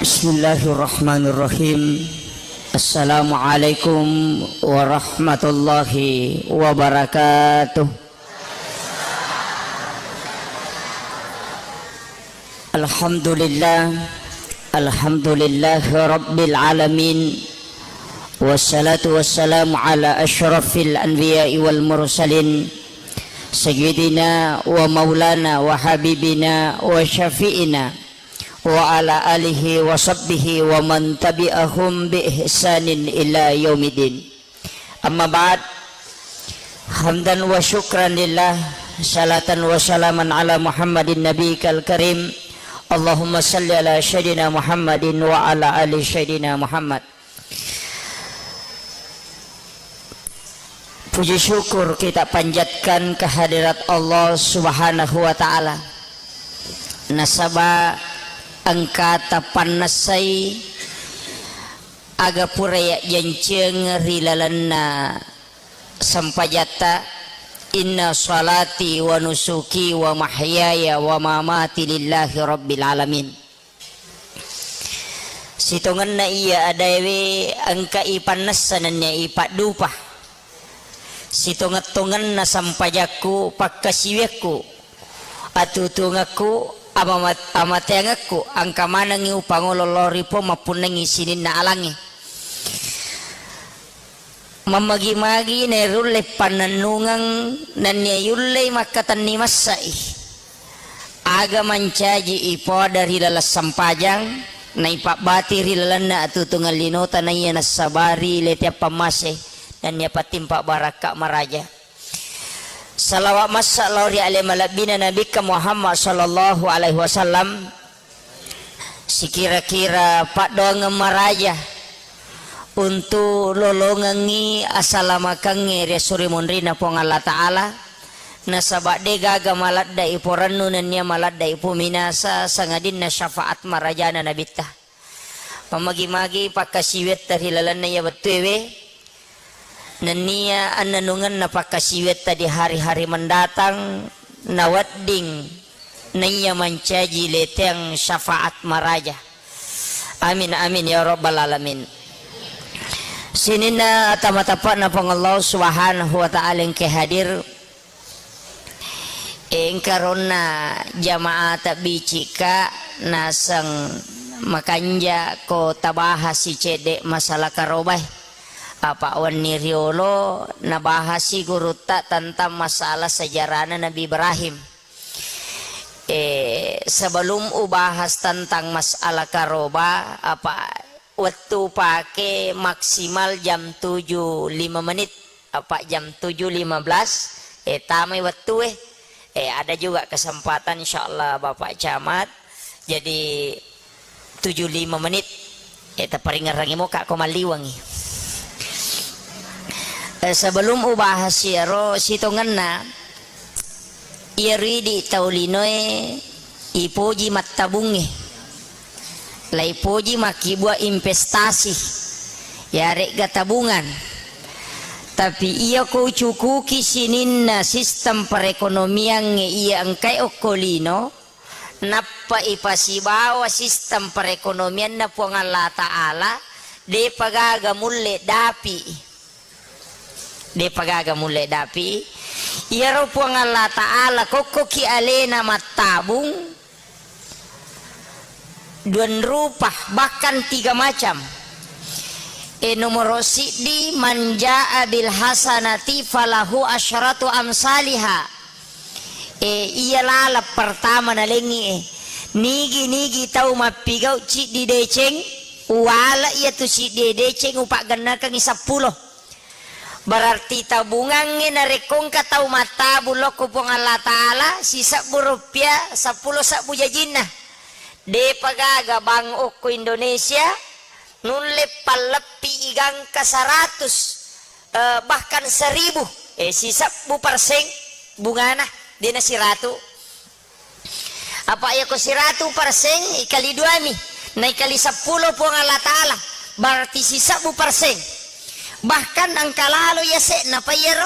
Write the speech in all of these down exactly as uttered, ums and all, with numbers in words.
Bismillahirrahmanirrahim. Assalamualaikum warahmatullahi wabarakatuh. Alhamdulillah. Alhamdulillah Rabbil Alamin. Wassalatu wassalamu ala asyrafil anbiya'i wal mursalin, Sayyidina wa maulana wa habibina wa syafi'ina wa ala alihi wa sahbihi wa man tabi'ahum bi ihsanin ila yaumiddin. Amma ba'd. Hamdan wa syukran lillah, salatan wa salaman ala Muhammadin nabiyikal karim. Allahumma salli ala Sayyidina Muhammadin wa ala ali Sayyidina Muhammad. Puji syukur kita panjatkan kehadirat Allah Subhanahu wa Ta'ala. Nasaba engka tapannessai aga pura yajjanceng ri lalenna sempajatta, "Inna salati wa nusuki wa mahyaya wa mamati lillahi rabbil alamin." Sitongenna iya adaewe engka ipannessa nennia ipaddupa. Sitongeng-tongenna sempajakku, pakkasiwiakku, atutuungekku, amamat-, amateangekku, engka manengngi upangolo lao ri Puang mappunnangngi sininna alangnge. Mammagi-magi nairulle pannennungeng nennia yullei makkatenni massai. Aga mancaji ipoada ri laleng sempajang, naipabbati ri lalenna atutuungeng linota naiya nassabari leteang pammase, nennia pattimpa barakka maraja. Salawat massa lao ri ale malebbina Nabikka Muhammad sallallahu alaihi wasallam, sikira-kira paddoangeng maraja untu lolongengngi asalamakengnge ri esso ri munrinna Puang Allah Ta'ala, nasaba degaga maladda iporennu nennia maladda ipominasa sangadinna syafaat marajana Nabitta. Mammagi-magi pakkasiwiatta ri lalenna iya wettuewe, nennia annanungenna pakkasiwiatta di hari-hari mendatang, nawedding naiya mancaji leteang syafaat maraja. Amin, amin, ya rabbal alamin. Sininna tama-tapa'na Puang Allah Subhanahu wa Ta'ala engke hadir, engka ronna jamaah tabbicikka naseng makanja ko tabahasi cedde masalah karobae. Apa wenni riolo nabahasi gurutta tentang masalah sejarahna Nabi Ibrahim. Eh, sebelum ubahas tentang masalah karoba, apa wettu pake maksimal jam tujuh lima menit, apa jam tujuh lima belas, eh, tamai wettu, eh. Eh, ada juga kesempatan, insyaallah, Bapak Camat. Jadi, tujuh lima menit. Eh, taparingerrangi moka ko malliwangi. Eh, sebelum ubahas iyaro sitongenna, iyaro idi tau linoe ipoji mattabungnge. Laipoji makkibua investasi, yaregga tabungan. Tapi iya ko ucukuki sininna sistem perekonomiangnge iya engkae okko lino, nappa ipasibawa sistem perekonomianna Puang Allah Ta'ala, depa gaga mulle dapi. Depa gaga mulle dapi. Iyaro Puang Allah Ta'ala kokkoki alena mattabung, duan rupa, bahkan tiga macam. E, nomoro siddi, "Man jaa bil hasanati falahu asyratu amsaliha." E, iya laleng pertama nalengngi, e, nigi-nigi tau mappigau ciddi deceng, uwala iyatu siddi deceng upaggennakengngi seppulo. Berarti tabungangnge narekko engka tau mattabung lokko Puang Allah Ta'ala, sisebbu rupiah, seppulo sebbu jajinna. Depa gaga bank okko Indonesia nulle palleppi igangka seratus, eh, bahkan seribu, eh, sisebbu persen bungana, dena siratu. Apa iyako siratu persen ikali duami, naikali seppulo Puang Allah Ta'ala, berarti sisebbu persen. Bahkan engka lalo yase'na pa iyaro.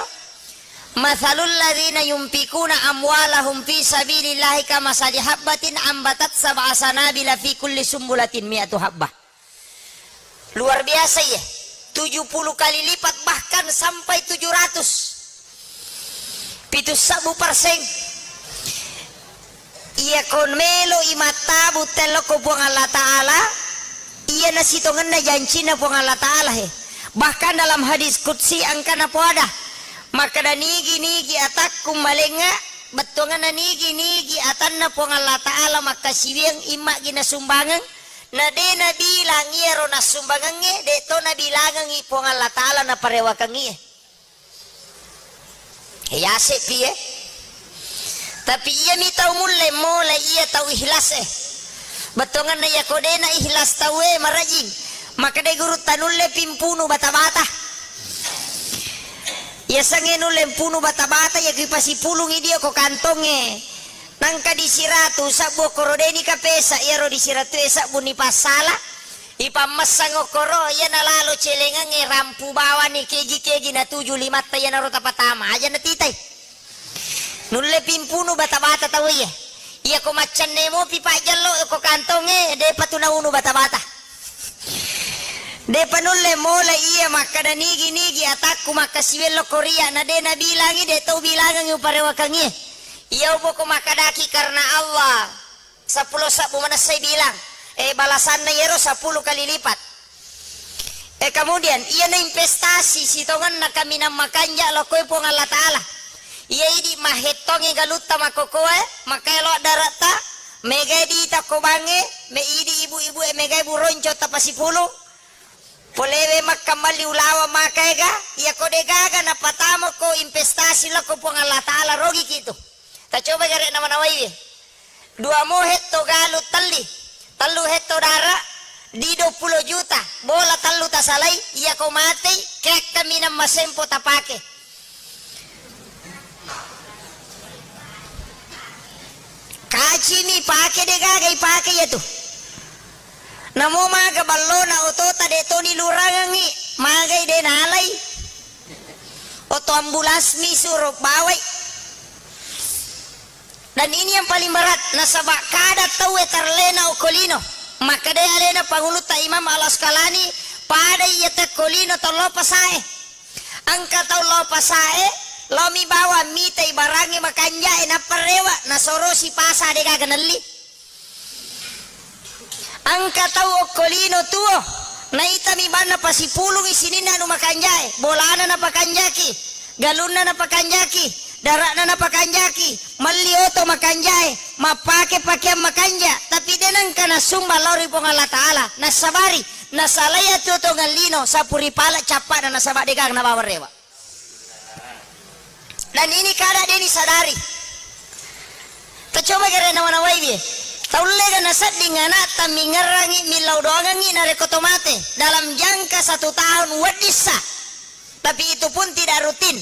Matsalul ladzina yunfikuna amwalahum fi sabilillahi kamasali habbatin ambatat sab'a sanabila fi kulli sumbulatin mi'atu habbah. Luar biasa, iya. Tujuh puluh kali lipat, bahkan sampai tujuh ratus. Pitu sabbu persen. Iya ko melo i mattabu tello ko Puang Allah Ta'ala, iya nasitongenna jancinna Puang Allah Ta'ala he. Bahkan dalam hadis qudsi engka napoada, makkeda, "Nigi-nigi atakku malengnga, bettuangenna nigi-nigi atanna Puang Allah Ta'ala makkasiwiang imma gi nasumbangeng, na de nabilang iyaro nassumbangengnge, de to nabilangengngi Puang Allah Ta'ala naparewakengngi." Yase pi e. Tapi iyami tau mulle mola iya tau ikhlas e. Bettuangenna iya ko de na ikhlas tau e marajing. Makkeda guru tanulle pimpunu bata-bata. Iya sange nulle mpunu bata-bata iya ki pasipulungi dio ko kantongnge. Nangka disiratu sabbu okkoro deni kapesa iyaro disiratu e sabbu ni passala. Ipammessang okkoro, iya nalalo celengengnge rampu bawani keji-keji natuju limatta iyanaro tapatama, aja natitai. Nulle pimpunu bata-bata tau iya. Iya ko maccenne mopi pajjallo ko kantongnge, depa tu naunu bata-bata. Depa nulle mola iya makkada nigi-nigi atakku makkasiwello ko ria, na de nabilangi, de tau bilangengngi uparewakengngi. Iya ubo ko makkadaki karena Allah. Seppulo sabbu manessai bilang, eh, balasanna iyaro seppulo kali lipat. Eh, kemudian, iyana investasi sitongenna kaminang makanja lokkoe Puang Allah Ta'ala. Iya idi mahettongi galutta makokoe, makkaelo darakta, megai dita ko bange, me idi ibu-ibu e megai buronco tapasipulung. Polewe makkammalli ulawa makaega, iya ko degaga napatamo ko investasi lokko Puang Allah Ta'ala rogi kitu. Tacoba gare nawa-nawaiwi. Dua mo hetto galu telli, tellu hetto dara, di dua puluh juta, bola tellu tasalai, iya ko matei, kekka minang masempo tapake. Kacini pake de gaga ipake iya tu. Namo maga ballona otota de toni lurangengi, magai de nalai. Oto ambulans mi suro bawai. Dan ini yang paling berat, nasaba kada tauwe tarlena okko lino. Makkeda alena pangulutta Imam Al-Asqalani, pada iya tekko lino tau lo pasae. Engka tau lo pasae, lomi bawa mitai barangnge makanjae nappa rewa, nasorosi pasa degaga nelli. Engka tau okko lino tuo, naitami banna pasipulungi sininna anu makanjae, bolana napakanjaki, galunna napakanjaki, dara'na napakanjaki, melli oto makanjae, mappake pakeang makanja, tapi de nengka nasumba lao ri Puang Allah Ta'ala, nassabari, nasalai atuo-tuongeng lino, sapuri pala cappa'na nasaba degaga nabawa rewa. Dan ini kada deni sadari. Tacoba gare nawa-nawai wie. Taulle ga nasedding anakta mingerrangi, millau doangengi narekko to mate. Dalam jangka satu tahun weddissa. Tapi itu pun tidak rutin.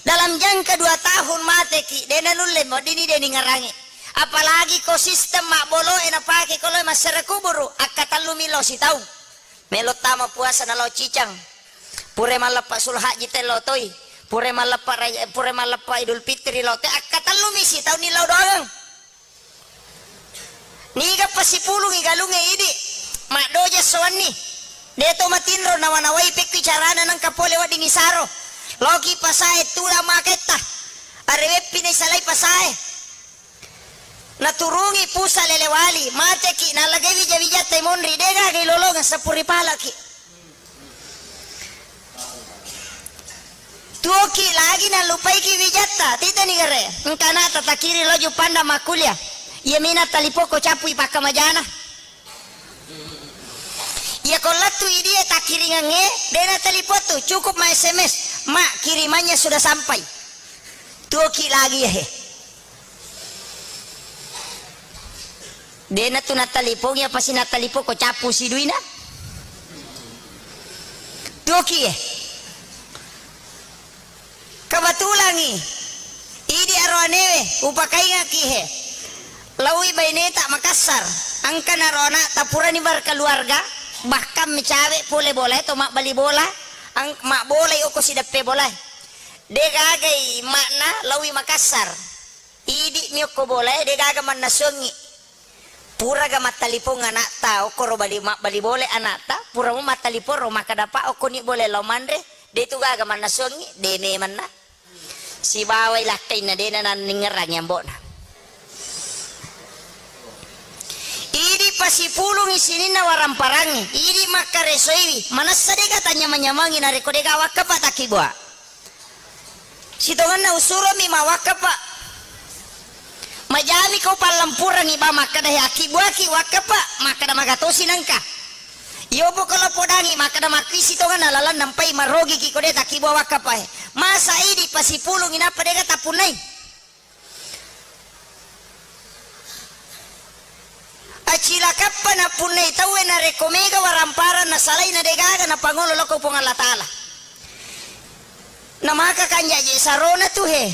Dalam jangka dua tahun mateki, dena nulle mo dini deni ngerangi. Apalagi ko sistem mabboloe napake ko loe massere kuburu, akkatellu millau sitaung. Melo tama puasa nalao cicang. Pura malleppa sulhajji te lao toi. Pura malleppa rai-, pura malleppa Idul Fitri lao toi. Akkatellumi sitaunni lao doangeng. Niga pasipulungi galungnge idi. Maddoja soanni. Deto matinro nawa-nawai pekki carana nengka pole weddingi saro. Loki pasae tula maketta. Areweppi naisalai pasae. Naturungi pusa lelewali, mateki, nalagai wija-wijatta monri, degaga ilolongeng seppu ripalaki. Tuoki lagi nallupaiki wijatta, titani gare, engka anakta takiri loju panda makkulia, iya mina talipoko capui pakkamajana. Iya ko lettu idie takkiringengnge, dena talipottu, cukup ma S M S, "Ma, kirimannya sudah sampai." Tuoki lagi ya he. Dena tu natalipong, iya pasti natalipong ko cappu siduina. Tuoki e. Kebetulangi idi aroanewe upakaingaki he. Laui baineta Makassar. Engka naro anakta purani berkeluarga, bahkan mecawe pole bola to mabbali bola, ang-, mabbolai oko sideppe bola. De gagai makna laowi Makassar. Idi'mi okko bolae, de gaga mannasuangngi. Puraga mattalipong anakta, okkoro bali, mabbali bole anakta, puramo mattalipong ro makkada, "Pak, okkoni bole lao manre." De tu gaga mannasuangngi, de memanna. Sibawai lakkainna, de nananningngerangngi ambo'na. Idi pasipulungngi sininna waramparangnge, idi makkaresoiwi, manessa dega tanyamang-nyamangngi narekko dega wakkapa takkibua. Sitongenna usuromi mawakkapa. Majami ko pallampurangngi ba makkada, "He, akkibuaki wakkapa," makkada, "Magatosi nengka." Iyopo ko lo podangngi makkada, "Makkui sitongenna lalang nampai marogiki ko de takkibua wakkapa he." Masa idi pasipulungngi nappa dega tappunnai? Acilakappa nappunnai tauwe narekko mega waramparang nasalai na degaga napangolo lokko Puang Allah Ta'ala. Namaka kanjaji sarona tu he.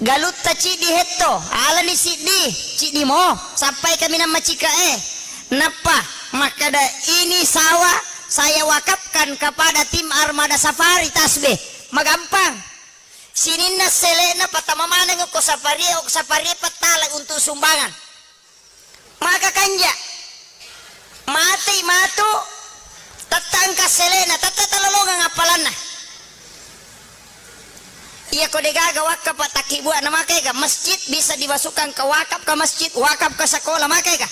Galutta ciddi hetto, alani siddi, ciddi mo, sappai kaminang macika e. Nappa makkada, "Ini sawah saya wakafkan kepada tim Armada Safari Tasbih." Magampang. Sininna sele'na patama maneng ko safarie, ko safarie pattala untuk sumbangan. Maka kanja. Matei matu, tette engka sele'na, tette talolongeng appalanna. Iya ko degaga wakkapa takkibua na makaega masjid bisa dimasukkan ke wakaf ke masjid, wakaf ke sekolah makaega.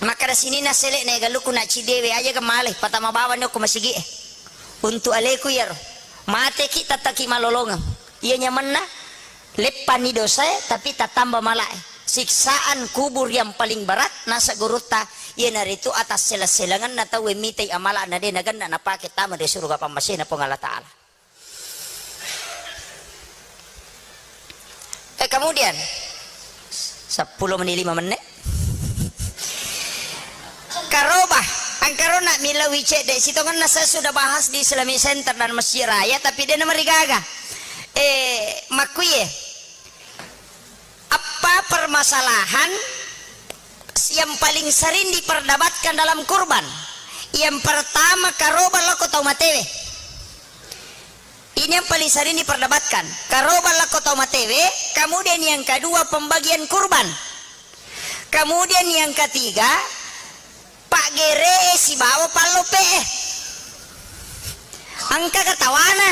Makkada sininna sele'na, "E galukku na cidewe, aja ga male, patama bawani okko masigi e. Untuk aleku iyaro. Mateki tattaki malolongeng. Iya nyamenna, leppanni dosae, tapi tattamba malae. Siksaan kubur yang paling berat," nasa gurutta, iyanaritu atas sela-selangenna tauwe mitai amala'na de nagenna napake tama ri suruga pammasena Puang Allah Ta'ala. Eh, kemudian, sepuluh menit, lima menit. Karoba, angkarona milawi cedde, sitongenna saya sudah bahas di Islamic Center dan Masjid Raya, tapi de namarigaga. Eh, makkuye, apa permasalahan yang paling sering diperdebatkan dalam kurban? Yang pertama, karoba lokko tau matewe. Ini yang paling sering diperdebatkan. Karoba lokko tau matewe, kemudian yang kedua pembagian kurban. Kemudian yang ketiga, paggere sibawa pallope. Engka ketawana.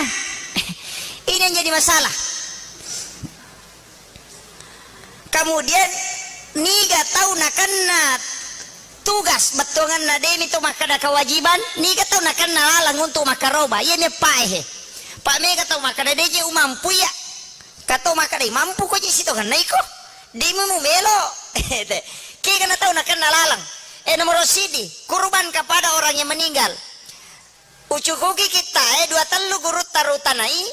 Ini yang jadi masalah. Kemudian, niga tau nakenna tugas bettuangenna, demi to makkada kewajiban, niga tau nakenna lalang untuk makkaroba, iya meppae he. Pa mega tau makkada, "De je umampu iya." Kato makkada, "Mampu ko je sitongenna iko. Demi mumelo." Kega na tau nakenna lalang. Eh, nomor sidi, kurban kepada orang yang meninggal. Ucukuki kittae dua tellu gurutta rutanai,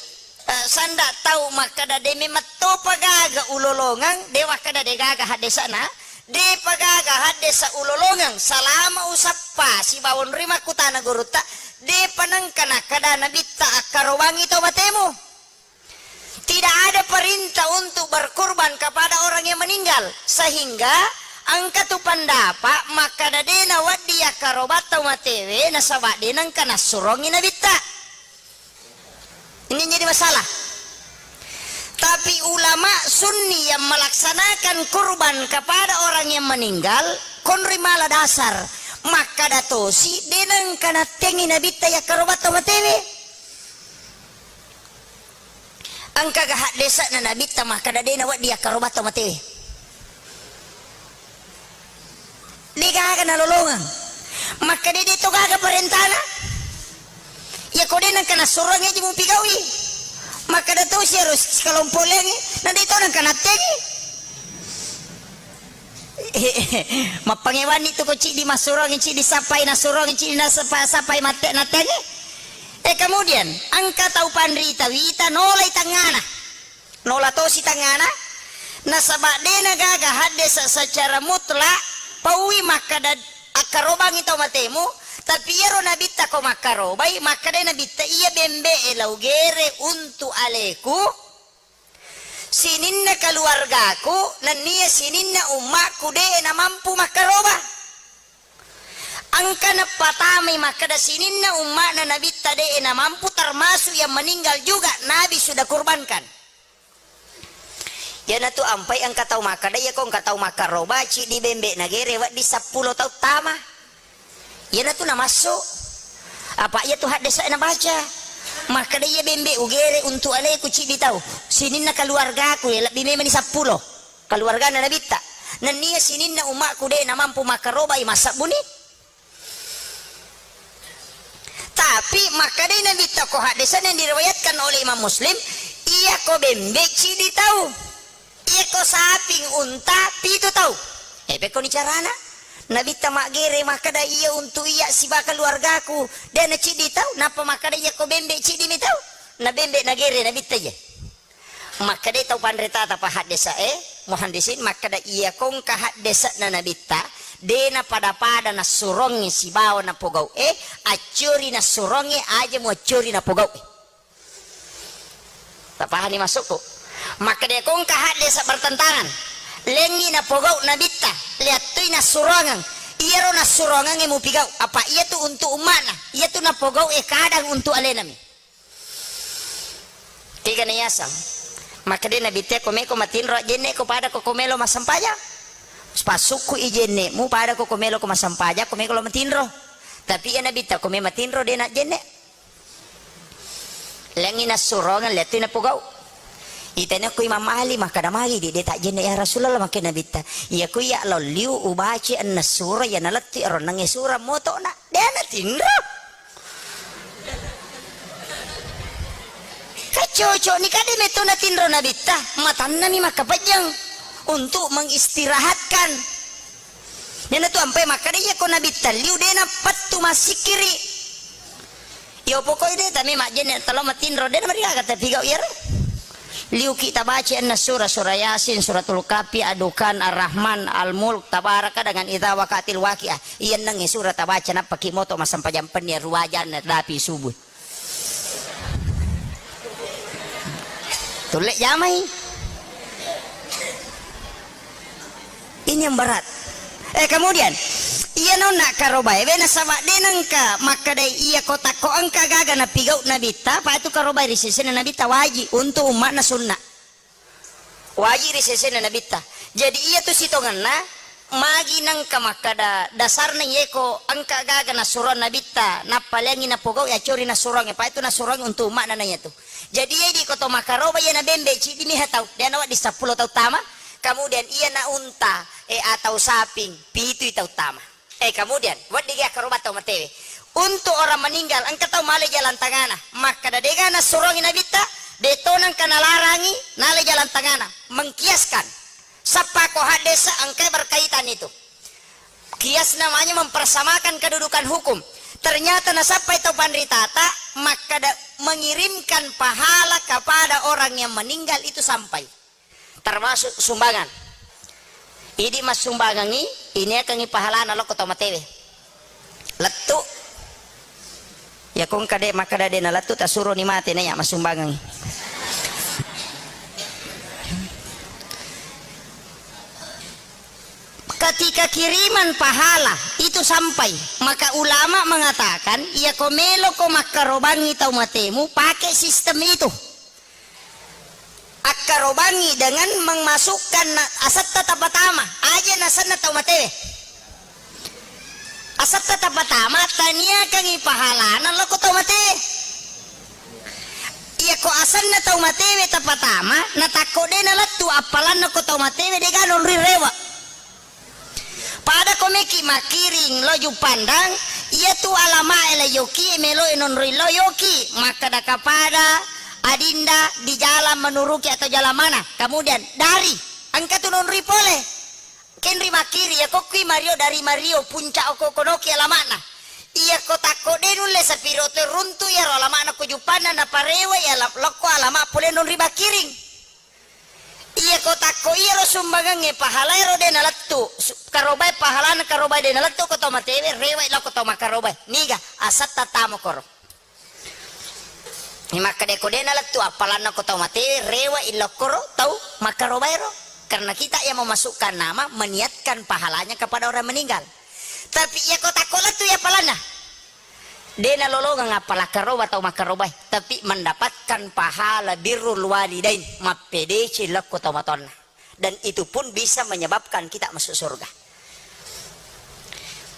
eh, sanda tau makkada, "De memettopa gaga ulolongeng," de wakkada, "De gaga haddesana, depa gaga haddesa ulolongeng, salama usappa sibawa onroi makkutana gurutta, depa nengka nakkada nabitta akkarobangi tau matemu." Tidak ada perintah untuk berkurban kepada orang yang meninggal, sehingga engka tu pendapat makkada de nawedding yakkaroba tau matewe nasaba de nengka nassurongi nabitta. Ini jadi masalah. Tapi ulama sunni yang melaksanakan kurban kepada orang yang meninggal, konri mala dasar makkada tosi de nengka nattengi nabitta yakkaroba tau matewe. Engkaga haddese'na nabitta makkada de nawedding yakkaroba tau matewe? De gaga nalolongeng. Makkada de to gaga parentana. Iya ko de nengka nassuroang eji mupigaui. Makkada tosi ero sikalompoleangngi, na de to nengka nattengi. Mappangewanni tu ko ciddi massuroangngi, ciddi sappai nassuroangngi, ciddi nasappa-, sappai matte-, nattengi. Eh, kemudian, engka tau panrita wita nolai tangngana. Nola tosi tangngana. Nasaba de nagaga haddesa secara mutlak paui makkada akkarobangi tau matemu, tapi iyaro nabitta ko makkarobai, makkadai nabitta, "Iya bembe'e laugere untu aleku, sininna keluargaku, nennia sininna ummakku de'e namampu makkaroba." Engka napatamai makkeda sininna umma'na Nabitta de'e namampu, termasuk yang meninggal juga Nabi sudah kurbankan. Iyanatu ampai engka tau makkeda, iyako engka tau makkaroba ciddi bembe nagere wedding seppulo tau tama. Iyanatu namassu. Apa iyatu haddesa nabaca. Makkeda iya bembe ugere untuk aleku ciddi tau. Sininna keluargaku ya lebbi memani seppulo. Keluargana Nabitta. Nennia sininna umma'ku de namampu makkarobai massabbuni. Tapi makkedai Nabitta ko haddesana yang diriwayatkan oleh Imam Muslim, iyako bembe ciddi tau, iyako saping unta pitu tau. Eh, pekkoni carana? Nabitta maggere makkeda iya untuk iya siba keluargaku, de na ciddi tau, nappa makkeda iyako bembe ciddi mi tau. Na bembe nagere Nabitta iya. Makkedai tau panritata pa haddesa'e, muhandisin, makkeda iyako engka haddesa'na Nabitta, de napada-pada nassurongnge sibawa napogau'e, accuri nassurongnge aja muaccuri napogau'e. Tapahani maksudku? Makkeda iyako engka haddesa bertentangan, lengngi napogau Nabitta, liattui nassurongang, iyaro nassurongangnge mupigau, apa iyatu untuk umma'na, iyatu napogau'e kadang untuk alenami. Kega na yaseng. Makkeda Nabitta ko meko matinro ajjenne ko pada ko, ko melo massempajang. Passukku i jenne'mu pada ko, ko melo ko massempajang, ko meko lo matinro. Tapi iya Nabitta ko me matinro de na jenne. Lengngi nassurongeng, liattui napogau. Itanya ko Imam Ali makkeda magi di de tajjenne ya Rasulullah, makkeda Nabitta. Iya ko iya lo liu ubaci enneng sura iya nalettu ero enneng sura moto'na. De natinro. Kan cocok ni kade metto natinro Nabitta, matannami makkapejjeng untuk mengistirahatkan. Iyanatu ampai makkeda iya ko Nabitta liu de napettu massikkiri. Iyo pokoknya de tami majjenne talo matinro de namariaga tapi gau iyaro. Liuki tabaca enna surah, surah Yasin, Suratul Kahfi, Adukan, Ar-Rahman, Al-Mulk, Tabaraka dengan Idza Waqa'atil Waqi'ah. Iyennengnge surah tabaca nappaki moto massempajang penni ruwajanna dapi subuh. Tulle jamai. Ini yang berat. Eh, kemudian, iya nonna karobae, we nasaba de nengka makkedai iya ko takko engka gaga napigau Nabitta, apa itu karobae ri sesena Nabitta wajib untuk umma'na sunna. Wajib ri sesena Nabitta. Jadi iya tu sitongenna, magi nengka makkeda dasarna iye ko engka gaga nassuroang Nabitta, nappa leangi napogau ya cori nassuroangnge, apa itu nassuroangnge untuk umma'na na iya tu. Jadi iya di ko to makaroba iya na bembe ciddi miha tau, de nawedding seppulo tau tama, kemudian iya na unta, eh, atau saping, pitui tau tama. Eh, kemudian, wedding akkaroba tau matewe. Untuk orang meninggal, engka tau male jalan tengahna. Makkeda dega nassurongi Nabitta, de to nengka nalarangi, nale jalan tengahna. Mengkiaskan. Sappa ko haddesa engkai berkaitan itu. Kias namanya mempersamakan kedudukan hukum. Ternyata nasappai tau panritata, makkeda mengirimkan pahala kepada orang yang meninggal itu sampai. Termasuk sumbangan. Idi massumbangangi, iniakangi pahalana lokko tau matewe. Lettu. Ya kongka de makkeda de nalettu, tasuroni mate na iya massumbangangi. Ketika kiriman pahala itu sampai, maka ulama mengatakan, iya ko melo ko makkarobangi tau matemu, pakai sistem itu. Akkarobangi dengan memasukkan na-, asetta tapatama, aja nasenna tau matewe. Asetta tapatama, taniakangi pahalana lokko tau matewe. Iya ko asenna tau matewe tapatama, natakko de nalettu, appalanna ko tau matewe dega nonroi rewe. Pada ko meki makkiring lo Juppandang, iya tu alamae la yoki, melo e nonroi lo yoki, makkeda kapada adinda di jalan Manuruki atau jalan mana. Kemudian dari, engka tu nonroi pole. Kenri makkiri, ya kokkui Mario dari Mario, puncak oko konoki alamakna. Iya ko takko de nulle sapiro to runtu iyaro alamakna ko Juppandang naparewe iya la-, lokko alamak pole nonroi makkiring. Iya ko takko iyaro sumbangengnge pahala ero de nalettu. Su-, karobae pahalana karobae de nalettu ko tau matewe, rewe lao ko tau makkarobae. Niga asetta tamo koro. Ni makkeda ko de nalettu appalanna ko tau matewe, rewe lao koro tau makkarobae ro. Karena kita yang memasukkan nama, meniatkan pahalanya kepada orang meninggal. Tapi iya ko takko lettu iya palanna. De nalolongeng appala karoba tau makkarobae, tapi mendapatkan pahala birrul walidain, mappedeceng lokko tau matoanna. Dan itu pun bisa menyebabkan kita masuk surga.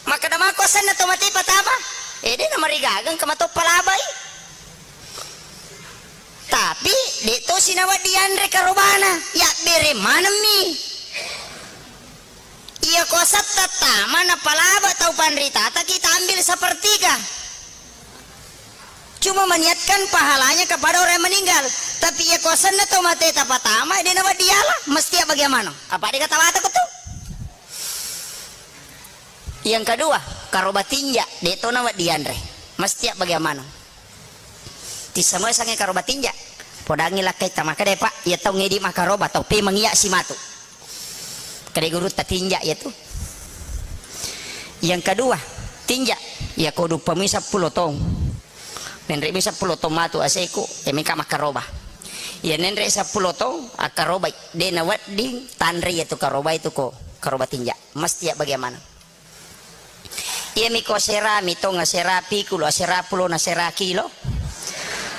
Makkeda mako asenna to mate patama, eh, de namarigageng ka mato palabai. Tapi de to sinawa dianre karobana, ya bere manemmi. Iya ko asetta tama napalaba tau panritata kita ambil sepertiga. Cuma meniatkan pahalanya kepada orang yang meninggal. Tapi iya ko asenna to mate tapatama, de nawedding diala, mesti bagaimana? Apa de kata wata ko tu? Yang kedua, karoba tinja, de to nawedding dianre. Mesti bagaimana? Tissa moe sange karoba tinja. Podangi lakkai tama kede, Pak, iya tau ngedi makaroba, tau pemeng iya simatu. Kede gurutta tinja iya tu. Yang kedua, tinja, iya ko duppa mi seppulo tong. Nenre mi seppulo tong matu aseku, ya mika makaroba. Iya nenre seppulo tong, akaroba, de nawedding tanre iya tu karoba itu ko, karoba tinja. Mesti ya bagaimana? Iyami ko asera mitong, asera pikulu, asera pulo, na asera kilo.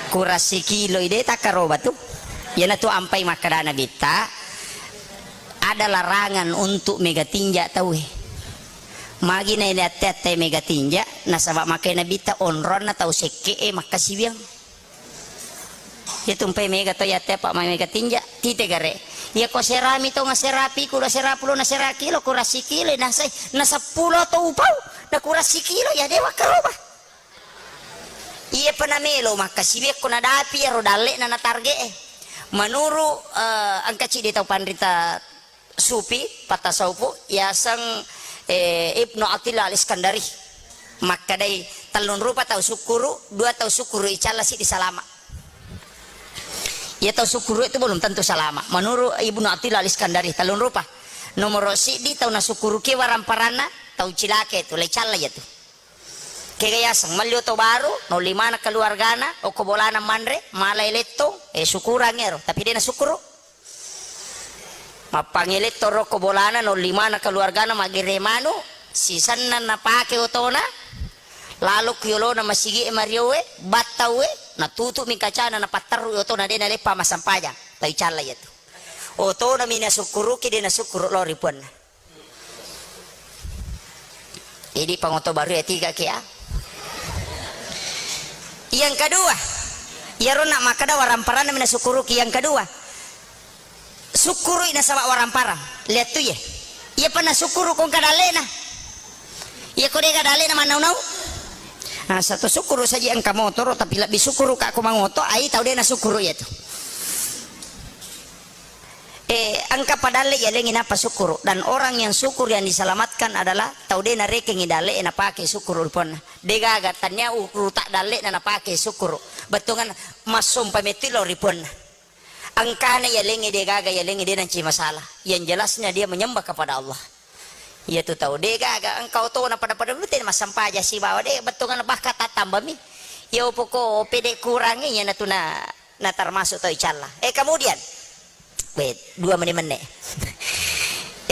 Kurang sikilo ide takkaroba tu. Iyanatu ampai makkadana Nabitta, ada larangan untuk mega tinja tauwe. Magi na ile atte-atte mega tinja, nasaba makkeda Nabitta onronna tau sekke'e makkasiwiang. Iya tumpai mega to iya te, Pak, mai mega tinja, tite gare. Iya ko serami to, ngasera pikulu, sera pulo, na sera kilo, kurang sikilo, nasai, na seppulo to upau, na kurang sikilo, ya dewa karoba. Iya pa namelo makkasiwiang ko nadapi iyaro dalle'na na targe'e. Menuru, eh, engka cidi tau panrita sufi, patasawufu, yaseng, eh, Ibnu Attillah Al-Iskandari. Makkedai, tellung rupa tau sukkuru, dua tau sukkuru icalla, siddi salama. Iya tau sukkuru itu belum tentu salama. Menuru Ibnu Attillah Al-Iskandari, tellung rupa. Nomoro siddi tau nasukkuruki waramparanna, tau cilaka itu, le calla iya tu. Kega yaseng, melli oto baru, naolli maneng keluargana, okko bolana manre, malai lettong, eh, syukurang ero, tapi de nasukkuru. Mappangngi lettong rokko bolana, naolli maneng keluargana, maggere manu, sisenna napake otona, lalo ku yolona masigi e mariowe, battaue, natutu'mi kacana, napatterru otona, de naleppa massempajang, tau calla iya tu. Otona mi nasukkuruki, de nasukkuru lao ri puanna. Idi pangoto baru ya tiga kia. Yang kedua, iyaro nak makkeda waramparanna mina sukkuruki. Yang kedua, sukkurui nasaba waramparang. Lihat tu ye. Iya pernah sukkuru kong kadalena. Iya ko dega dalena manau-nau. Nah, satu sukkuru saja engka motoro, tapi lebih sukkuru ka ko mangoto, ai tau dena sukkuru ya tu. Eh, engka padalle yalengi napa sukkuru, dan orang yang syukur yang diselamatkan adalah tau de narekengi dalle napake sukkuru ri puanna. Degaga tania uruta dalle na napake sukkuru. Bettuangan massompa metti lao ri puanna. Engkana yalengi degaga yalengi de nanci masalah. Yang jelasnya dia menyembah kepada Allah. Iya tu tau degaga engka otona pada-pada bete massempaja sibawa de bettuangan bahkan tattambami. Iya poko pede kurangi iya natuna na termasuk tau icalla. Eh, kemudian, wait, dua menit menne.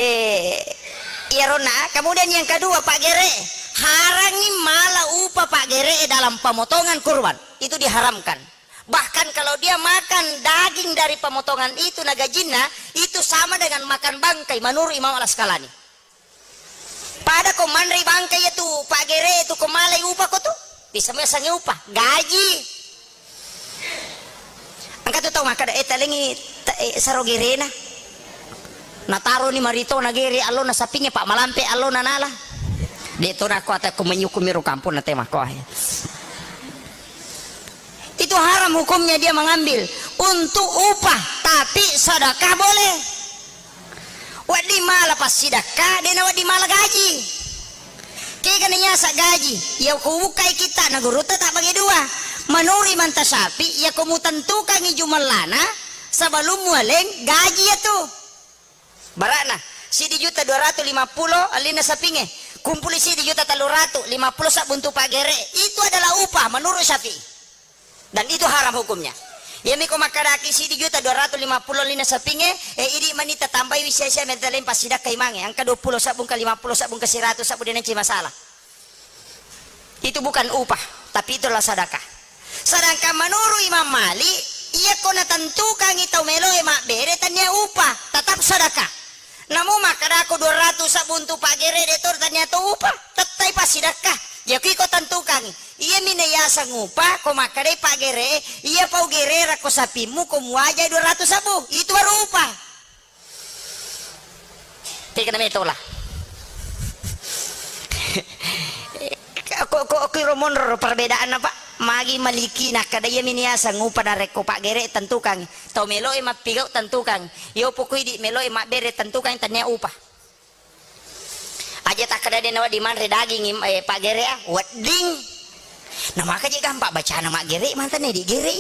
Eh, iyaronna, kemudian yang kedua, Pak Gere, harangi mala upa Pak Gere dalam pemotongan kurban. Itu diharamkan. Bahkan kalau dia makan daging dari pemotongan itu na gajinna, itu sama dengan makan bangkai menurut Imam Al-Asqalani. Pada ko manrei bangkai iya tu, Pak Gere tu ko malai upa ko tu. Bisa mesangi upa, gaji. Engka tu tau makkeda, eh, talengi ta-, eh, saro gerena. Nataroni marito na gere allona sapinge, Pak, malampe allona nala. De to nako ata ko menyuku miro kampung na tema ko ahe. Itu haram hukumnya dia mengambil untuk upah, tapi sedekah boleh. Wedding mala passidekka, de na wedding mala gaji. Kega na nyasa gaji, iya ko bukai kita na gurutta tak bagi dua. Menurut Imam Tasyafi, iya ko mutentukangi jumellana sebelum mualeng gaji ya tu. Barakna, sidi juta dua ratu lima pulo allinna sapinge, kumpuli sidi juta tellu ratu lima pulo sabbuntu pagere, itu adalah upah menurut Syafi'i. Dan itu haram hukumnya. Iyami ko makkadaki siddi juta dua ratus lima puluh lina sapingnge, e, idi mani tatambai wi sia-sia metta lempang sidakka imangnge, engka dua puluh sabbu, engka lima puluh sabbu, engka seratus sabbu, de' nancing masalah. Itu bukan upah, tapi itulah sedekah. Sedangkan menurut Imam Malik, iya ko natentukangi tau meloe mabbere tania upah, tetap sedekah. Namu makkadako dua ratus sabbu untuk paggere de' to tania to upah, tettai passidekka. Jaku iko tentukangi. Iyami nayaseng upah, ko makkadai paggere, iya pau gerera ko sapimmu, ko muaja dua ratus sabbu, itu baru upah. Tega na metola. Ko, ko, ko iro monro perbedaanna, Pak. Magi Maliki nakkada iyami niaseng upah narekko paggere tentukangi. Tau meloe mappigau tentukangi. Yo pokoi di meloe mabbere tentukangi tania upah. Aja takkada de' nawedding manre daging, eh, paggere, ah, wedding. Namaka je gampang bacana maggere, mantanne digere.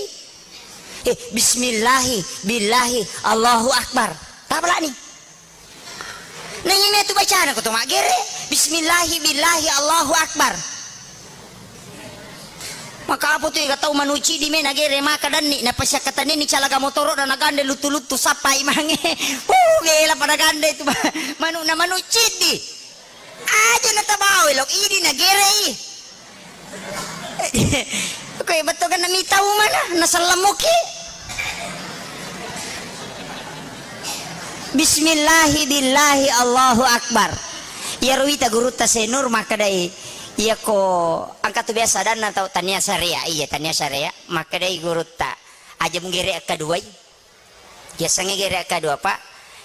Eh, bismillahi, billahi, Allahu Akbar. Tapalani. Naiya metu bacana ko to maggere. Bismillahi, billahi, Allahu Akbar. Maka apa tu ega tau manu ciddi me nagere maka danni, napasiakkatanni calaga motoro dan nagande luttu-luttu sappai mange. Uh, gela pada gande itu ma-, manu na manu ciddi. Aja na tabawa lo idi nagere i. Koe betto kan nami tau mana, na sallammoki. Bismillahi billahi Allahu Akbar. Iyaro wita gurutta Senur makkedai, iyako engka tu biasa adanna tau tania syariah, iya tania syariah, makkedai gurutta, aja mugere akkaduai. Yasengnge gere akkaduai, Pak.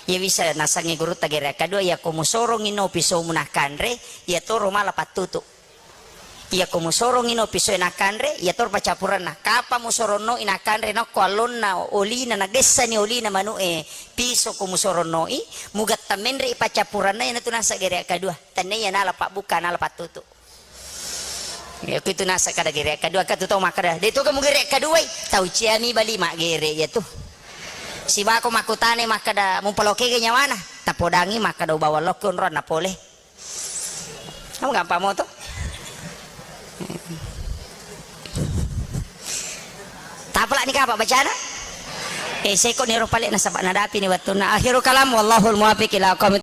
Iya bisa nasengnge gurutta gere akkaduai, iyako musorongi no pisomu nakkanre, iyatoro mala pattutu. Iyako musorongi no pisoe nakkanre, iyatoro paccappurenna. Kapang musoronno i nakkanre, nokko allonna olina, nagessani olina manu'e piso ko musoronno i, mugatta menre i paccappurenna, iyanatu nasa gere akkadua. Tennaiya nala pabbukka, nala pattutu. Iya, kuitu nasa kada gere akkadua, katu tau makkada, de' tu kamu gere akkaduai, tau ciami bali maggere iyatu. Sibako makkutana makkada, mupaloke ga nyawana, tapodangi makkada, ubawa lokki onronna pole. Kamu gampang mo to. Tapalani kapa bacana? Eh, seko niro pale nasaba nadapi ni wettunna. Akhirul kalam, wallahul muwaffiq ila aqwamit